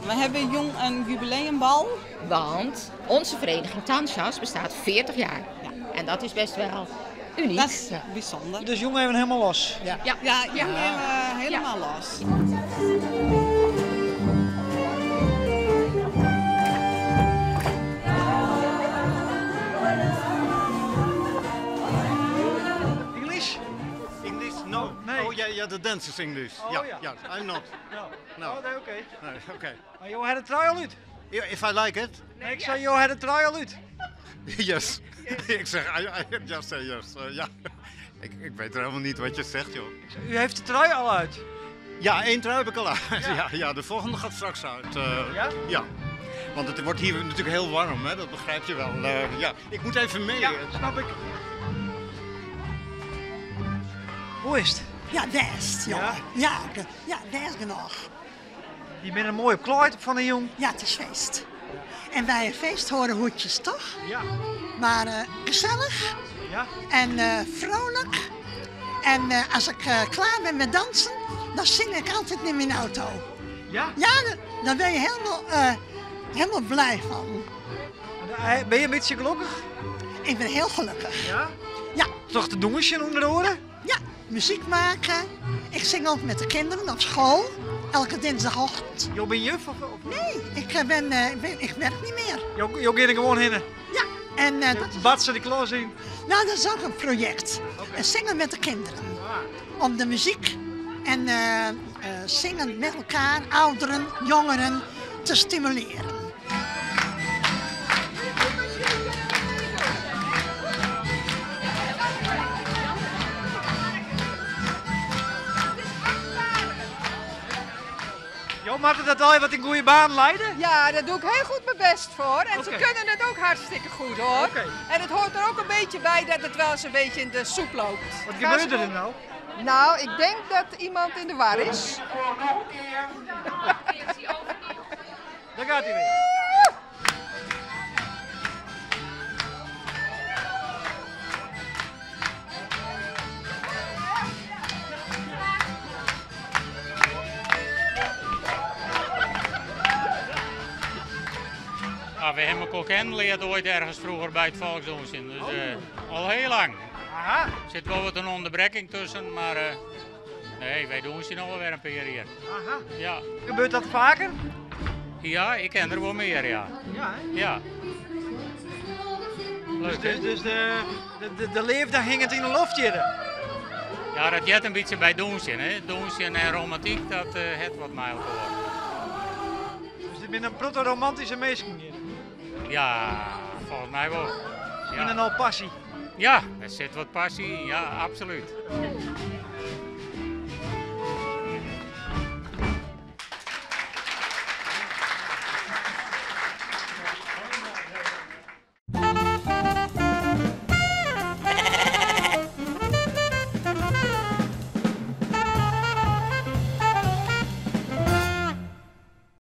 We hebben jong een jubileumbal. Want onze vereniging Tanchas bestaat 40 jaar. Ja. En dat is best wel uniek. Dat is bijzonder. Dus jong even helemaal los. Ja, Ja. ja jong even helemaal los. English? English? No. Nee. Oh yeah, yeah, the dance is English. Oh, yeah, ja. yeah, I'm not. No. No. Oh, nee, oké. No, okay. Maar joh, had het trui al uit. Yeah, If I like it, Nee, ik zei, joh, had het trui al uit. yes. ik zeg, I, I just say yes. Ja. Ik, ik weet er helemaal niet wat je zegt, joh. Ik zei, U heeft de trui al uit. Ja, één trui heb ik al uit. Ja. Ja, de volgende gaat straks uit. Ja? Ja. Want het wordt hier natuurlijk heel warm, hè? dat begrijp je wel. Ja, ik moet even mee. Ja, snap ik. Hoe is het? Ja, best, jongen. Ja? Ja, ja, best genoeg. Je bent een mooie kloit van een jong. Ja, het is feest. En bij een feest horen hoedjes, toch? Ja. Maar gezellig Ja? en vrolijk. En als ik klaar ben met dansen, dan zing ik altijd in mijn auto. Ja? Ja, daar ben je helemaal blij van. En, Ben je een beetje gelukkig? Ik ben heel gelukkig. Ja? Ja. Toch de dongetje onder de oren? Ja, muziek maken. Ik zing ook met de kinderen op school. Elke dinsdagochtend. Jo, ben je juf? Of, of? Nee, ik werk niet meer. Jo, jo gaat er gewoon heen. Ja, en dat is Batsen de klas in. Nou, dat is ook een project. Oké. Zingen met de kinderen. Om de muziek en zingen met elkaar, ouderen, jongeren, te stimuleren. Jo, maar dat al wat in goede baan leiden? Ja, daar doe ik heel goed mijn best voor. En ze Oké. kunnen het ook hartstikke goed hoor. Oké. En het hoort er ook een beetje bij dat het wel eens een beetje in de soep loopt. Wat Ga gebeurt ze er goed. nou? Nou, ik denk dat iemand in de war is. Daar gaat hij weer. Ja, we hebben elkaar kennenleerd ooit ergens vroeger bij het Volksdoensje. Dus al heel lang. Aha. Er zit wel wat een onderbreking tussen, maar nee, wij doen ze nog wel weer een paar hier. Aha. Ja. Gebeurt dat vaker? Ja, ik ken er wel meer, ja. Ja, hè? Ja. Leuk, Dus, hè? dus de leefde hing het in de loft hier. Ja, dat jet een beetje bij Doensje, hè. Doensje en romantiek, dat het wat mij elkaar. Dus dit bent een proto-romantische meisje hier. Ja, volgens mij wel. In Ja. een al passie. Ja, er zit wat passie in, ja, absoluut.